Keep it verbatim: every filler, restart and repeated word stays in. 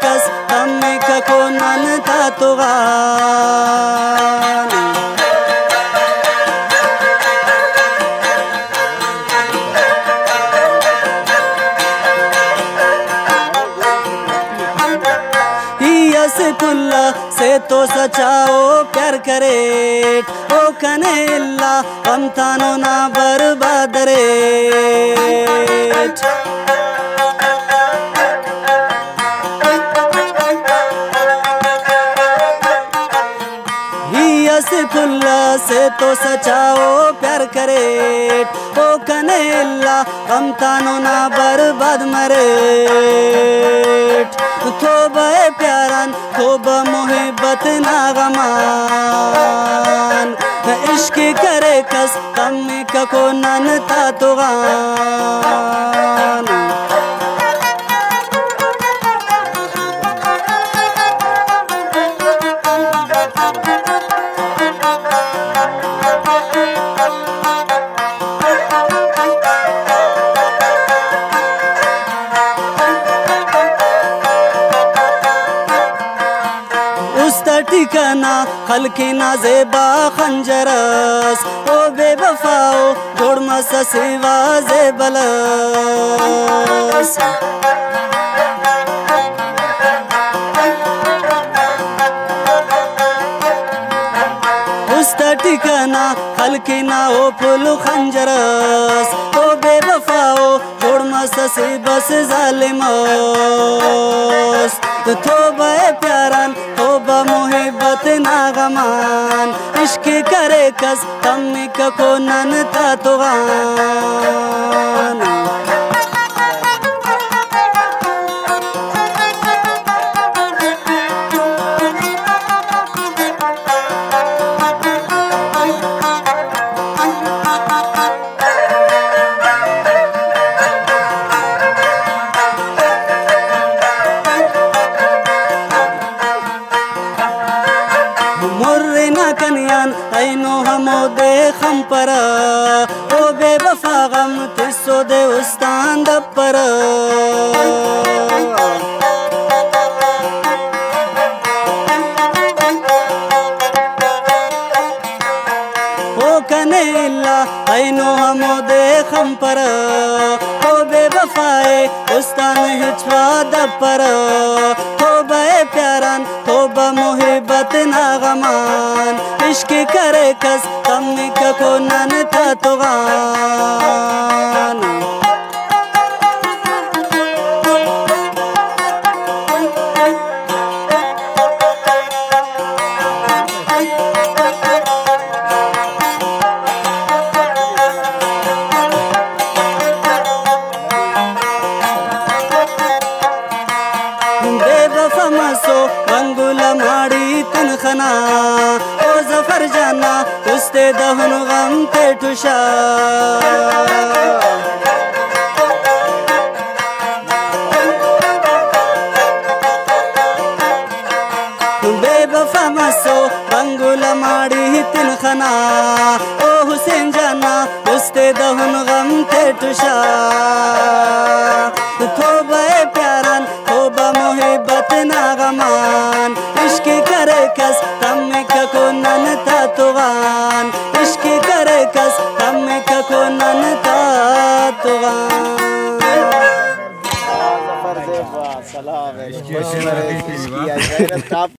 کس تمککو نن تا تغان۔ ای اسہ پھل سے تو سچاؤ پیار کریٹ، او کنے الا غم تانو نا برباد اریٹ۔ ای اسہ پھل سے تو سچاؤ پیار کریٹ، او کنے الا غم تانو نا برباد مریٹ۔ توبہ ءِ پیاران، توبہ محبت نا غمان۔ عشق کریکس تمککو نن تا تغان۔ است ٹی کنا خلق نا زیبا خنجر اس، او بے وفا او جوڑ مسس ای وا زیبل اس۔ است ٹی کنا خلق نا او پھلو خنجر اس، او بے وفا او جوڑ مسس ای بس ظالم اس۔ توبہ ءِ پیاران، توبہ محبت نا غمان۔ عشق کریکس تمککو نن تا تغان۔ مر نا کنیان اینو ہمودے خنپرہ، او بے وفا غم تسودے استان دپرہ۔ او کنے الا اینو ہمودے خنپرہ، او بے وفا ءِ استان ہچ وا دپرہ۔ توبہ ءِ پیاران، توبہ محبت نا غمان۔ عشق کریکس تمککو نن تا تغان۔ بے وفا مسو رنگ لماڑی تنخنا، او ظفر جانا استے دہن غم تیٹ شا۔ بے وفا مسو رنگ لماڑی تنخنا، او حسین جانا استے دہن غم تیٹ شا۔ توبہ ءِ پیاران، توبہ محبت نا غمان۔ عشق کریکس تمککو نن تا تغان۔ عشق کریکس تمککو نن تا تغان۔ ظفر زیب، واہ، سلام علیکم۔